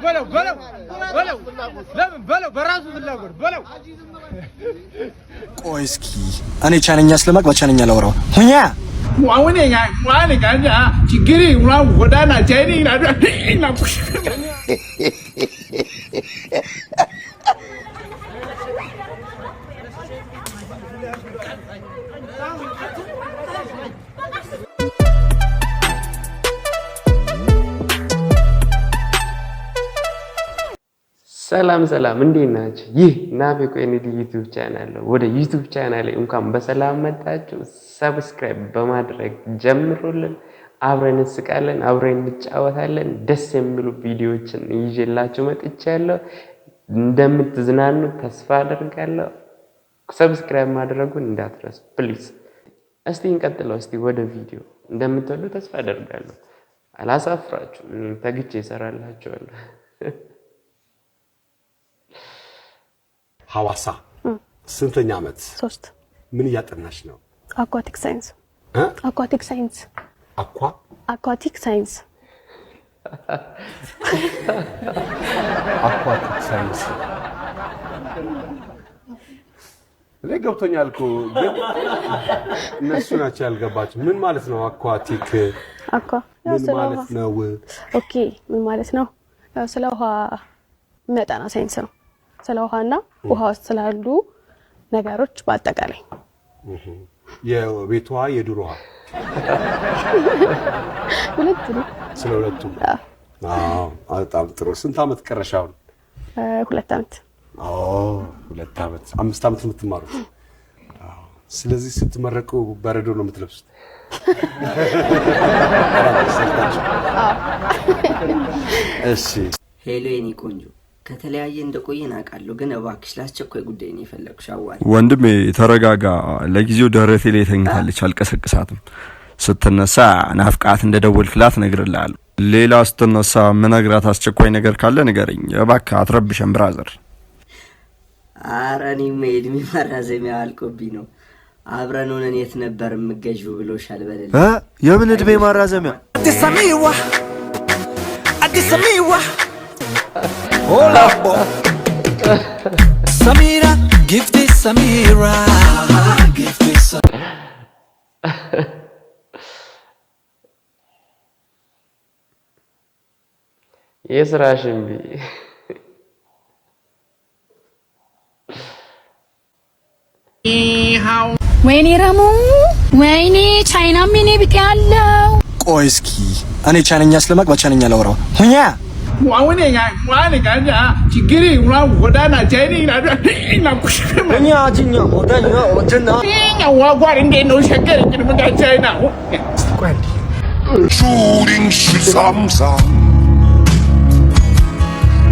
በለው በለው በለው በለው፣ ለምን በለው፣ በራሱ ፍላጎት በለው። ቆይ እስኪ እኔ ቻይነኛ ስለማቅ በቻይነኛ ላውራው ሁኛ። ሰላም ሰላም፣ እንዴት ናችሁ? ይህ ናፌኮ ኤንዲ YouTube channel ነው። ወደ YouTube channel እንኳን በሰላም መጣችሁ። Subscribe በማድረግ ጀምሩልን። አብረን እንስቃለን፣ አብረን እንጫወታለን። ደስ የሚሉ ቪዲዮዎችን ይዤላችሁ መጥቻለሁ። እንደምትዝናኑ ተስፋ አደርጋለሁ። Subscribe ማድረጉን እንዳትረሱ please። እስቲ እንቀጥለው። እስቲ ወደ ቪዲዮ እንደምትወዱ ተስፋ አደርጋለሁ። አላሳፍራችሁም፣ ተግቼ እሰራላችኋለሁ። ሐዋሳ ስንተኛ ዓመት? 3። ምን እያጠናሽ ነው? Aquatic science። እ? Aquatic science። Aqua Aquatic science። Aquatic science። እኔ ገብቶኛል እኮ፣ ግን እነሱ ናቸው ያልገባቸው። ምን ማለት ነው aquatic? Aqua ያው ምን ስለ ማለት ውሃ ነው? Okay፣ ምን ማለት ነው? ያው ስለ ውሃ የሚያጠና ሳይንስ ነው። ስለ ውሃና ውሃ ውስጥ ስላሉ ነገሮች በአጠቃላይ። የቤት ውሃ፣ የዱር ውሃ? ሁለት ነው። ስለ ሁለቱም። አዎ፣ በጣም ጥሩ። ስንት ዓመት ቀረሽ አሁን? 2 ዓመት። ኦ፣ 2 ዓመት። 5 ዓመት ነው የምትማሩት። አዎ። ስለዚህ ስትመረቁ በረዶ ነው የምትለብሱት። እሺ። Hello የኔ ቆንጆ፣ ከተለያየ እንደቆየን አውቃለሁ፣ ግን እባክሽ ለአስቸኳይ ጉዳይ ነው የፈለግኩሽ። አዋሪ ወንድሜ ተረጋጋ። ለጊዜው ደረቴ ላይ ተኝታለች፣ አልቀሰቅሳትም። ስትነሳ ናፍቃት እንደደወልክላት እነግርልሃለሁ። ሌላ ስትነሳ ምነግራት አስቸኳይ ነገር ካለ ንገረኝ እባክህ፣ አትረብሸን brother። ኧረ እኔማ የእድሜ ማራዘሚያ አልቆብኝ ነው። አብረን ሆነን የት ነበር የምገዢው ብሎሻል በልልኝ። እ? የምን ዕድሜ ማራዘሚያ? አዲስ አሚዋ አዲስ አሚዋ ሆላቦ ሰሚራ ጊፍቲ ሰሚራ ጊፍቲ። የስራሽን ቢ ወይኔ ረሙ፣ ወይኔ ቻይናም የኔ ቢጤ አለው። ቆይ እስኪ እኔ ቻይነኛ ስለማቅ በቻይነኛ ላውራው ሁኛ። 注定是沧桑，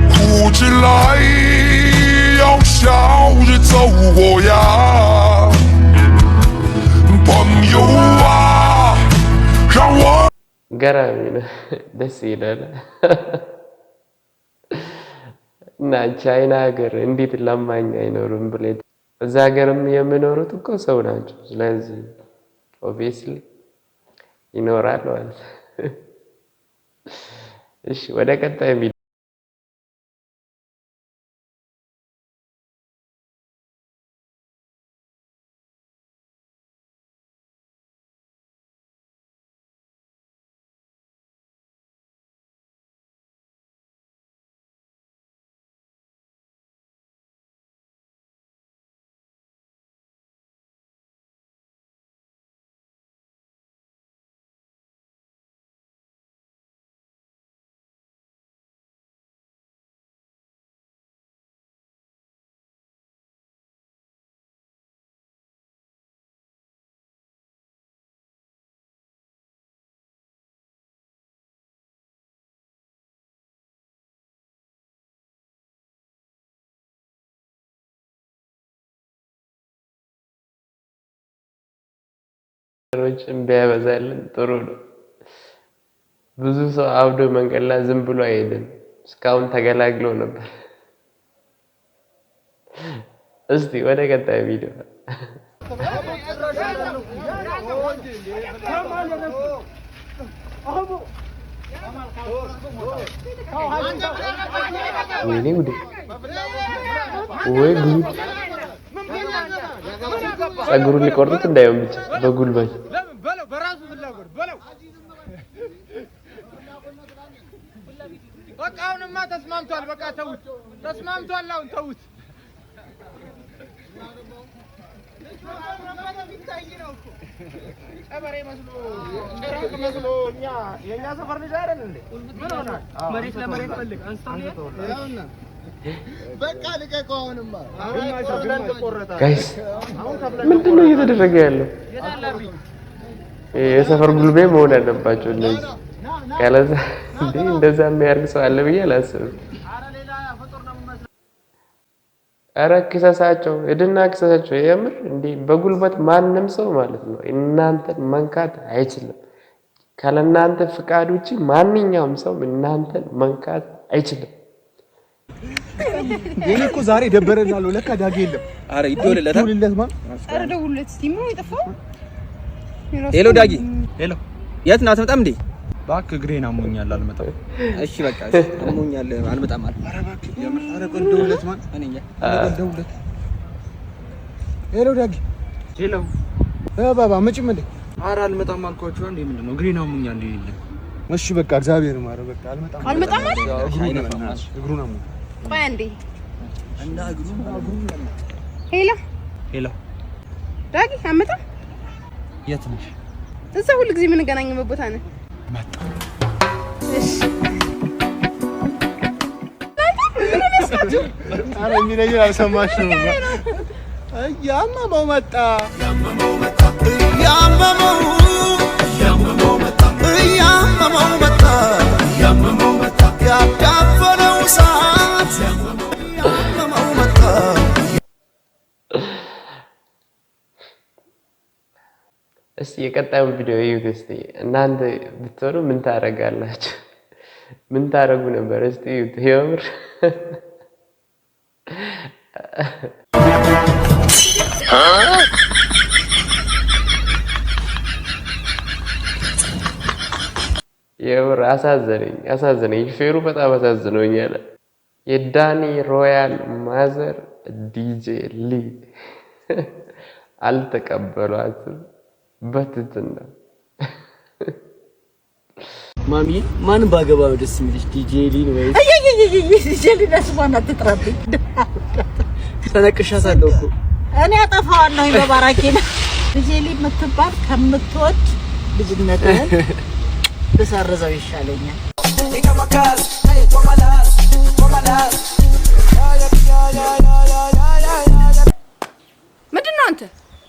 苦起来要笑着走过呀，朋友啊，让我。 ገራሚ ነው። ደስ ይላል። እና ቻይና ሀገር እንዴት ለማኝ አይኖርም ብለህ፣ እዛ ሀገርም የሚኖሩት እኮ ሰው ናቸው። ስለዚህ obviously ይኖራል ማለት። እሺ፣ ወደ ቀጣይ ቪዲዮ። ሮችን ቢያበዛልን ጥሩ ነው። ብዙ ሰው አብዶ መንገድ ላይ ዝም ብሎ አይሄድም። እስካሁን ተገላግሎ ነበር። እስቲ ወደ ቀጣይ ቪዲዮ። ወይኔ ጉዴ! ወይ ጉድ! ጸጉሩን ሊቆርጡት እንዳይሆን ብቻ በጉልበት። ለምን በለው፣ በራሱ ፍላጎት በለው። በቃ አሁንማ ተስማምቷል። በቃ ተውት፣ ተስማምቷል። አሁን ተውት። መሬት ለመሬት ፈልግ አንስተው። በቃ ልቀቀው። አሁንማ Guys፣ ምንድን ነው እየተደረገ ያለው? የሰፈር ጉልቤ መሆን አለባቸው እነዚህ። ካለዛ እንዴ እንደዛ የሚያደርግ ሰው አለ ብዬ አላስብም። ኧረ ክሰሳቸው፣ ሂድና ክሰሳቸው። የምር እንዴ በጉልበት ማንም ሰው ማለት ነው እናንተን መንካት አይችልም። ካለእናንተ ፍቃድ ውጪ ማንኛውም ሰው እናንተን መንካት አይችልም። የኔ እኮ ዛሬ ደበረናል። ለካ ዳጊ የለም። አረ ይደውልለታል። ይደውልለት ማን? ኧረ ደውልለት እስኪ። ምን ነው የጠፋው? Hello ዳጊ፣ Hello። የት ነህ? አትመጣም እንዴ? እባክህ እግሬን አሞኛል፣ አልመጣም። እሺ በቃ እሺ፣ አሞኛል አልመጣም አለ። ኧረ እባክህ የምር፣ ኧረ ቆይ ደውልለት ማን? እኔ እንጃ። ኧረ ቆይ ደውልለት። Hello ዳጊ። Hello። ባባ መጭም እንዴ? ኧረ አልመጣም አልኳችሁ። እንዴ ምንድን ነው? እግሬን አሞኛል። የለም። እሺ በቃ እግዚአብሔር ይማረው። በቃ አልመጣም። አልመጣም አለ? እግሩን አሞኛል። ቆይ አንዴ። Hello። Hello። ዳጊ፣ አትመጣም? የት ነሽ? እዛ ሁሉ ጊዜ የምንገናኝበት ቦታ ነን። እሺ። ኧረ የሚለኝን አልሰማሽም። እያመመው መጣ፣ እያመመው መጣ፣ እያመመው መጣ፣ እያመመው መጣ፣ ያዳፈነው እሳት እያመመው መጣ። እስቲ የቀጣዩን ቪዲዮ እዩት። እስቲ እናንተ ብትሆኑ ምን ታደርጋላችሁ? ምን ታደርጉ ነበር? እስቲ እዩት። የምር። የምር አሳዘነኝ፣ አሳዘነኝ። ሹፌሩ በጣም አሳዝኖኛል። የዳኒ ሮያል mother ዲጄ ሊ አልተቀበሏትም በትትና። ማሚ፣ ማንም ባገባ ነው ደስ የሚልሽ? ዲጄ ሊን ወይስ? ዲጄ ሊን ስሟን አትጥራብኝ። ተነቅሻታለሁ እኮ። እኔ አጠፋዋለሁ በባራኪና። ዲጄ ሊ የምትባል ከምትወድ ልጅነትህን ብሰርዘው ይሻለኛል። ምንድን ነው አንተ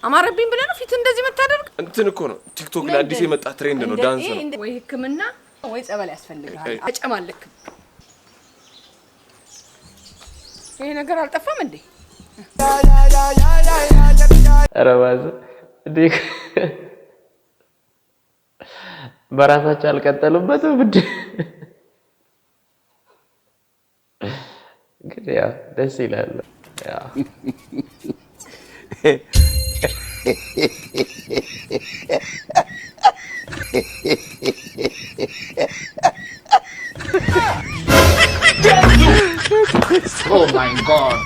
አማረብኝ ብለህ ነው ፊት እንደዚህ የምታደርግ? እንትን እኮ ነው፣ ቲክቶክ ላይ አዲስ የመጣ trend ነው፣ ዳንስ ነው። ወይ ሕክምና ወይ ጸበል ያስፈልግሃል። አጨማለክም። ይሄ ነገር አልጠፋም እንዴ? ኧረ እባክህ እንዴ፣ በራሳቸው አልቀጠሉበትም። እንዴ ግን ያው ደስ ይላል። ያው Oh my God.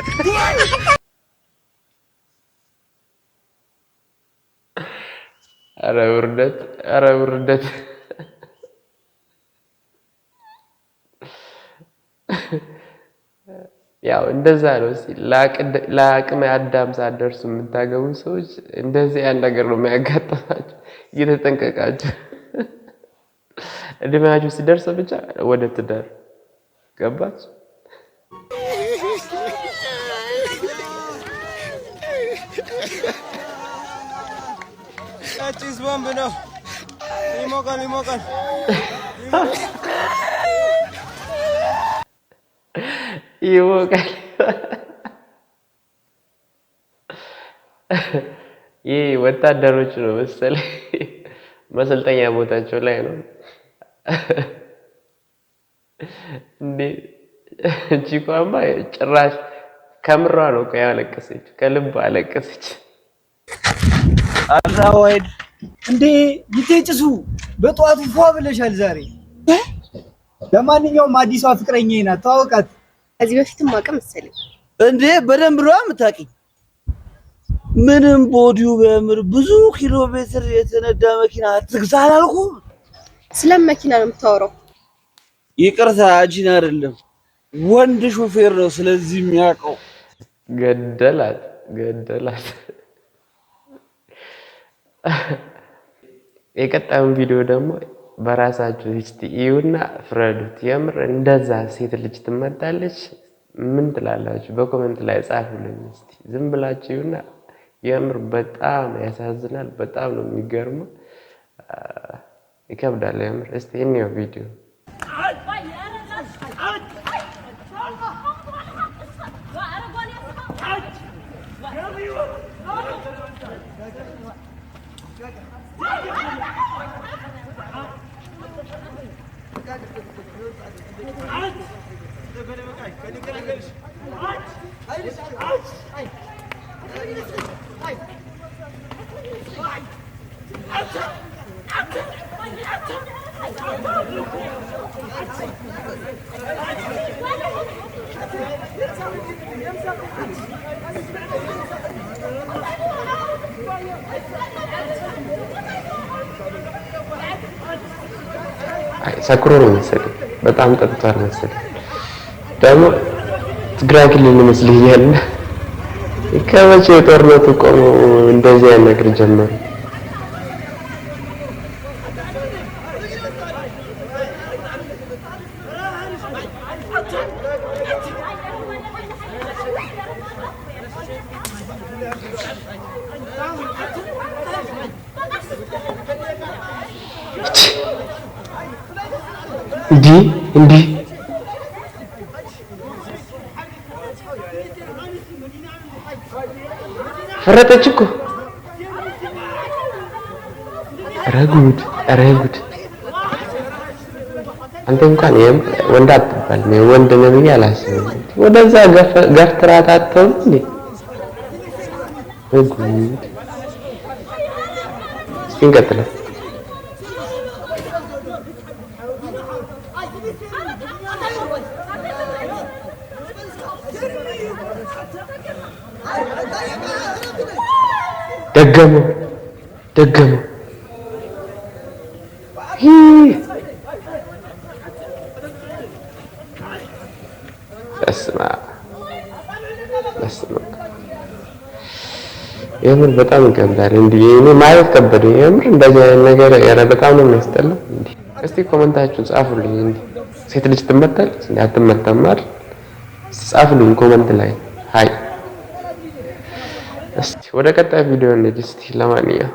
ኧረ ውርደት! ኧረ ውርደት! ያው እንደዛ ነው። እስኪ ለአቅመ አዳም ሳትደርሱ የምታገቡ ሰዎች እንደዚህ ያን ነገር ነው የሚያጋጥማቸው። እየተጠንቀቃችሁ እድሜያችሁ ሲደርስ ብቻ ወደ ትዳር ገባች። ጭስ ቦምብ ነው። ይሞቃል፣ ይሞቃል። ይሞቃል። ይህ ወታደሮች ነው መሰለኝ፣ መሰልጠኛ ቦታቸው ላይ ነው። እንዴ ቺኳማ ጭራሽ ከምሯ ነው እኮ ያለቀሰች፣ ከልብ አለቀሰች። አራዋይድ እንዴ ይቴ ጭሱ በጠዋቱ ፏ ብለሻል ዛሬ። ለማንኛውም አዲሷ ፍቅረኛዬ ናት፣ ተዋወቃት። ከዚህ በፊትም አውቅ መሰለኝ። እንዴ በደንብ ነው የምታውቂኝ። ምንም body ው ቢያምር ብዙ ኪሎ ሜትር የተነዳ መኪና አትግዛ አላልኩም? ስለም መኪና ነው የምታወራው? ይቅርታ አንቺን አይደለም ወንድ ሾፌር ነው ስለዚህ የሚያውቀው። ገደላት ገደላት። የቀጣዩን ቪዲዮ ደግሞ በራሳችሁ እስቲ እዩና ፍረዱት። የምር እንደዛ ሴት ልጅ ትመታለች? ምን ትላላችሁ? በ comment ላይ ጻፉልኝ እስቲ። ዝም ብላችሁ እዩና የምር በጣም ያሳዝናል። በጣም ነው የሚገርመው። ይከብዳል የምር። እስቲ እንየው ቪዲዮ። ሰክሮ ነው መሰለኝ፣ በጣም ጠጥቷል መሰለኝ። ደግሞ ትግራይ ክልል ይመስለኛል። ከመቼ ጦርነቱ ቆሞ እንደዚህ አይነት ነገር ጀመሩ? እንዲህ እንዲህ ፈረጠች እኮ። ኧረ ጉድ! ኧረ ጉድ! አንተ እንኳን ወንድ አትባልም፣ ወንድ ነህ ብዬ አላስብም። ወደዛ ገፍትራት አትተውም እንዴ? ጉድ! እስኪ እንቀጥለው። ደገመው ደገመው። በስመ አብ በስመ አብ። የምር በጣም ይከብዳል። እንዲህ እኔ ማየት ከበደኝ። የምር እንደዚህ አይነት ነገር ኧረ በጣም ነው የሚያስጠላው። እንዲህ እስቲ comment ኣችሁን ጻፉልኝ። እንዲህ ሴት ልጅ ትመታለች እንዴ? አትመታም አይደል? ጻፉልኝ comment ላይ hi። እስቲ ወደ ቀጣይ ቪዲዮ እንሂድ። እስቲ ለማንኛውም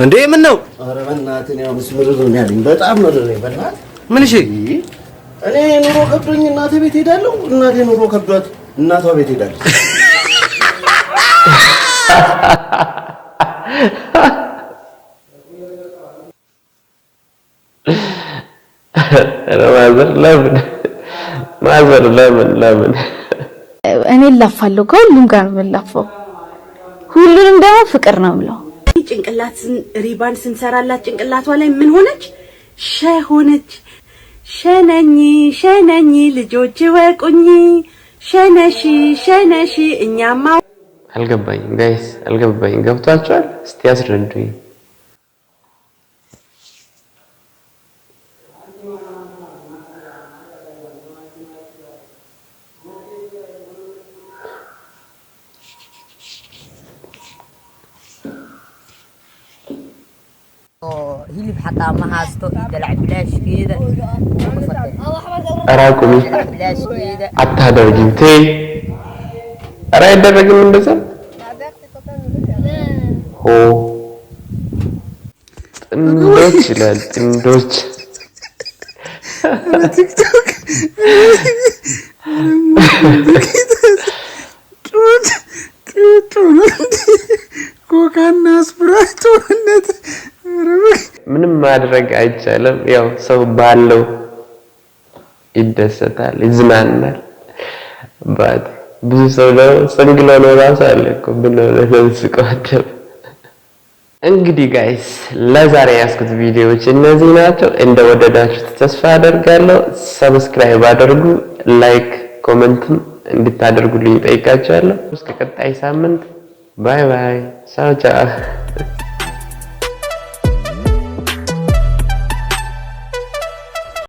እንዴ ምን ነው? ኧረ በእናትህ እኔ አሁንስ ምርር ነው ያለኝ። በጣም ምርር ነኝ። በእናትህ ምን? እሺ እኔ ኑሮ ከብዶኝ እናቴ ቤት ሄዳለሁ። እናቴ ኑሮ ከብዷት እናቷ ቤት ሄዳለች። ኧረ mother ለምን mother ለምን ለምን እኔ እላፋለሁ፣ ከሁሉም ጋር ነው የምላፋው። ሁሉንም ደግሞ ፍቅር ነው የምለው። ጭንቅላት ሪባን ስንሰራላት ጭንቅላቷ ላይ ምን ሆነች? ሸ ሆነች። ሸነኝ ሸነኝ ልጆች ወቁኝ ሸነሺ ሸነሺ እኛማ አልገባኝም guys፣ አልገባኝም። ገብቷችኋል? እስቲ አስረዱኝ። Hilib xataa ma haysto iyo dalac bilaashkeeda. ኧረ አቁሚ፣ bilaashkeeda. አታደርጊም። ተይ፣ ኧረ አይደረግም እንደዛ። ሆ ጥንዶች ይላል ጥንዶች። ቲክቶክ ጩት ጩት ኮካና ስፕራይት ጦርነት። ምንም ማድረግ አይቻልም። ያው ሰው ባለው ይደሰታል፣ ይዝናናል። But ብዙ ሰው ደግሞ single ሆኖ ራሱ አለ እኮ ብሎ ለስቀው። እንግዲህ guys፣ ለዛሬ ያስኩት ቪዲዮዎች እነዚህ ናቸው። እንደወደዳችሁት ተስፋ አደርጋለሁ። Subscribe አድርጉ፣ like፣ comment ም እንድታደርጉልኝ እጠይቃችኋለሁ። እስከ ቀጣይ ሳምንት bye bye። ቻው ቻው።